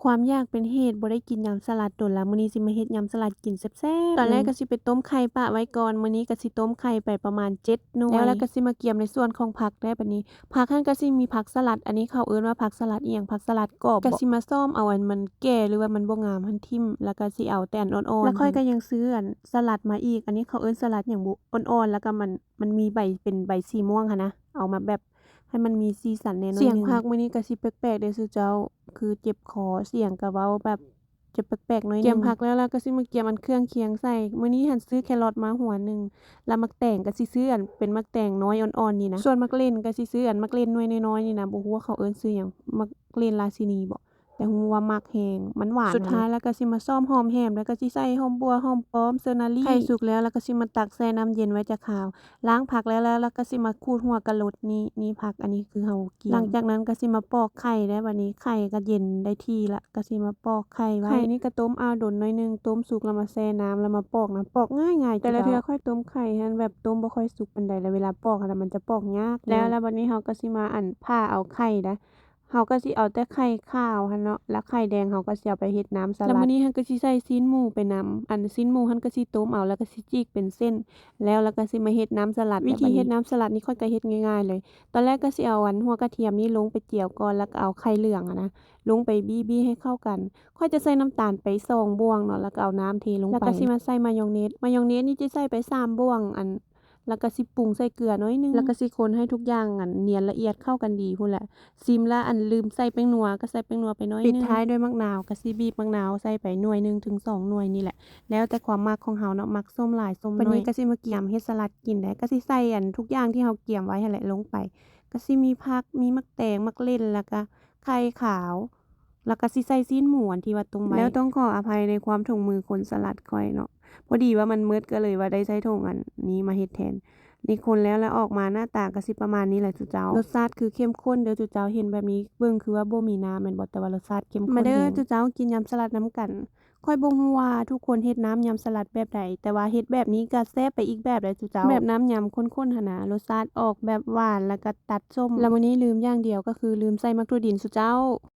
ຄວາມຢາກເປັນເຫດບໍ່ໄດ້ກິນຍຳສະຫຼັດດົນລະ, ມື້ນີ້ຊິມາເຮັດຍຳສະຫຼັດກິນແຊບໆ. ຕອນແລກກໍຊິໄປຕົ້ມໄຂ່ປະໄວ້ກ່ອນ, ມື້ນີ້ກໍຊິຕົ້ມໄຂ່ໄປປະມານເຈັດໜ່ວຍ. ແລ້ວລະກໍຊິມາກຽມໃນສ່ວນຂອງຜັກແດ່ບາດນີ້. ຜັກຫັ້ນກໍຊິມີຜັກສະຫຼັດ, ອັນນີ້ເຂົາເອີ້ນວ່າຜັກສະຫຼັດອີ່ຫຍັງ, ຜັກສະຫຼັດກອບບໍ? ກໍຊິມາສ້ອມເອົາອັນມັນແກ່ ຫຼືວ່າມັນບໍ່ງາມຫັ້ນຖິ້ມ, ລະກໍຊິເອົາແຕ່ອັນອ່ອນໆ. ລະຂ້ອຍກໍຍັງຊື້ອັນສະຫຼັດມາອີກ, ອັນນີ້ເຂົາເອີ້ນສະຫຼັດຫຍັງບຸ, ອ່ອນໆ ລະກໍມັນ ມັນມີໃບ ເປັນໃບສີມ່ວງຫັ້ນນະ, ເອົາມາແບບໃຫ້ມັນມີສີສັນແດ່ໜ້ອຍໜຶ່ງ. ສຽງພາກມື້ນີ້ກໍຊິແປກໆເດີ້ສູ່ເຈົ້າ, ຄືເຈັບຄໍ, ສຽງກໍເວົ້າແບບຈະແປກໆໜ້ອຍໜຶ່ງ. ກຽມຜັກແລ້ວລະກໍຊິມາກຽມອັນເຄື່ອງຄຽງໃສ່. ມື້ນີ້ຫັ້ນຊື້ແຄຣອດມາຫົວໜຶ່ງ, ລະໝາກແຕງກໍຊິຊື້ອັນເປັນໝາກແຕງນ້ອຍອ່ອນໆນີ້ນະ. ສ່ວນໝາກເລັ່ນກໍຊິຊື້ອັນໝາກເລັ່ນໜ່ວຍນ້ອຍໆນີ້ນະ, ບໍ່ຮູ້ວ່າເຂົາເອີ້ນຊື່ຫຍັງ, ໝາກເລັ່ນລາຊິນີບໍ? ແຕ່ຮູ້ວ່າມັກແຮງ, ມັນຫວານ. ສຸດທ້າຍແລ້ວກໍຊິມາຊອມຫອມແຮມ, ແລ້ວກໍຊິໃສ່ຫອມບົ່ວ, ຫອມປ້ອມ, ເຊີນາລີ. ໄຂ່ສຸກແລ້ວ ແລ້ວກໍຊິມາຕັກແຊ່ນ້ຳເຢັນໄວ້ຈາຄາວ. ລ້າງຜັກແລ້ວ ແລ້ວ ແລ້ວກໍຊິມາຂູດຫົວກະໂຫຼດນີ້, ນີ້ຜັກ ອັນນີ້ຄືເຮົາກຽມ. ຫຼັງຈາກນັ້ນກໍຊິມາປອກໄຂ່ແລ້ວ, ບາດນີ້ໄຂ່ກໍເຢັນໄດ້ທີ່ລະ, ກໍຊິມາປອກໄຂ່ໄວ້. ໄຂ່ນີ້ກໍຕົ້ມອ່າວດົນໜ້ອຍໜຶ່ງ, ຕົ້ມສຸກແລ້ວມາແຊ່ນ້ຳ ແລ້ວມາປອກນະ, ປອກງ່າຍໆ. ແຕ່ລະເທື່ອຂ້ອຍຕົ້ມໄຂ່ຫັ້ນແບບຕົ້ມບໍ່ຄ່ອຍສຸກປານໃດ, ແລ້ວເວລາປອກຫັ້ນນະ ມັນຈະປອກຍາກ. ແລ້ວ ແລ້ວບາດນີ້ເຮົາກໍຊິມາ ອັນ ຜ່າເອົາໄຂ່ນະ. ເຮົາກໍຊິເອົາແຕ່ໄຂ່ຂາວຫັ້ນເນາະ, ແລ້ວໄຂ່ແດງເຮົາກໍຊິເອົາໄປເຮັດນ້ຳສະຫຼັດ. ແລ້ວມື້ນີ້ເຮົາກໍຊິໃສ່ຊີ້ນໝູໄປນຳ, ອັນ ຊີ້ນໝູຫັ້ນກໍຊິຕົ້ມເອົາ ແລ້ວກໍຊິຈີກເປັນເສັ້ນ, ແລ້ວ ແລ້ວກໍຊິມາເຮັດນ້ຳສະຫຼັດ. ວິທີເຮັດນ້ຳສະຫຼັດນີ້ຂ້ອຍກໍເຮັດງ່າຍໆເລີຍ. ຕອນແລກກໍຊິເອົາ ອັນ ຫົວກະທຽມນີ້ລົງໄປຈຽວກ່ອນ, ແລ້ວກໍເອົາໄຂ່ເຫຼືອງຫັ້ນນະ ລົງໄປບີ້ໆໃຫ້ເຂົ້າກັນ. ຂ້ອຍຈະໃສ່ນ້ຳຕານໄປສອງບ່ວງເນາະ, ແລ້ວກໍເອົານ້ຳເທລົງໄປ. ແລ້ວກໍຊິມາໃສ່ມາຍອງເນດ, ມາຍອງເນດນີ້ຈະໃສ່ໄປສາມບ່ວງ, ອັນ ແລ້ວກໍຊິປຸງໃສ່ເກືອໜ້ອຍໜຶ່ງ, ແລ້ວກໍຊິຄົນໃຫ້ທຸກຢ່າງ ອັນ ນຽນລະອຽດເຂົ້າກັນດີພຸ້ນແຫຼະ. ຊີມລະ ອັນ ລືມໃສ່ແປ້ງນົວ ກໍໃສ່ແປ້ງນົວໄປໜ້ອຍໜຶ່ງ. ປິດທ້າຍດ້ວຍໝາກນາວ, ກໍຊິບີບໝາກນາວໃສ່ໄປໜ່ວຍໜຶ່ງເຖິງສອງໜ່ວຍນີ້ແຫຼະ, ແລ້ວແຕ່ຄວາມມັກຂອງເຮົາເນາະ, ມັກສົ້ມຫຼາຍສົ້ມໜ້ອຍ. ບາດນີ້ກໍຊິມາກຽມເຮັດສະຫຼັດກິນແຫຼະ, ກໍຊິໃສ່ ອັນ ທຸກຢ່າງທີ່ເຮົາກຽມໄວ້ຫັ້ນແຫຼະລົງໄປ. ກໍຊິມີຜັກ, ມີໝາກແຕງ, ໝາກເລັ່ນ, ແລ້ວກໍໄຂ່ຂາວ. ແລ້ວກໍຊິໃສ່ຊີ້ນໝູອັນທີ່ວ່າຕົ້ມໄວ້. ແລ້ວຕ້ອງຂໍອະໄພໃນຄວາມຖົງມືຄົນສະຫຼັດຂ້ອຍເນາະ, ພໍດີວ່າມັນໝົດ ກໍເລີຍວ່າໄດ້ໃຊ້ຖົງອັນນີ້ມາເຮັດແທນ. ນີ້ຄົນແລ້ວ ແລ້ວອອກມາໜ້າຕາກໍຊິປະມານນີ້ແຫຼະສູ່ເຈົ້າ. ລົດຊາດຄືເຂັ້ມຂຸ້ນເດີ້ສູ່ເຈົ້າ, ເຫັນແບບນີ້ເບິ່ງຄືວ່າບໍ່ມີນ້ຳແມ່ນບໍ່? ແຕ່ວ່າລົດຊາດເຂັ້ມຂຸ້ນແຮງ. ມາເດີ້ສູ່ເຈົ້າກິນຍຳສະຫຼັດນຳກັນ. ຂ້ອຍບໍ່ຮູ້ວ່າທຸກຄົນເຮັດນ້ຳຍຳສະຫຼັດແບບໃດ, ແຕ່ວ່າເຮັດແບບນີ້ກໍແຊບໄປອີກແບບເດ້ສູ່ເຈົ້າ. ແບບນ້ຳຍຳຂຸ້ນໆຫັ້ນນະ, ລົດຊາດອອກແບບຫວານ ແລ້ວກໍຕັດສົ້ມ. ແລ້ວມື້ນີ້ລືມຢ່າງດຽວ ກໍຄືລືມໃສ່ໝາກຖົ່ວດິນສູ່ເຈົ້າ.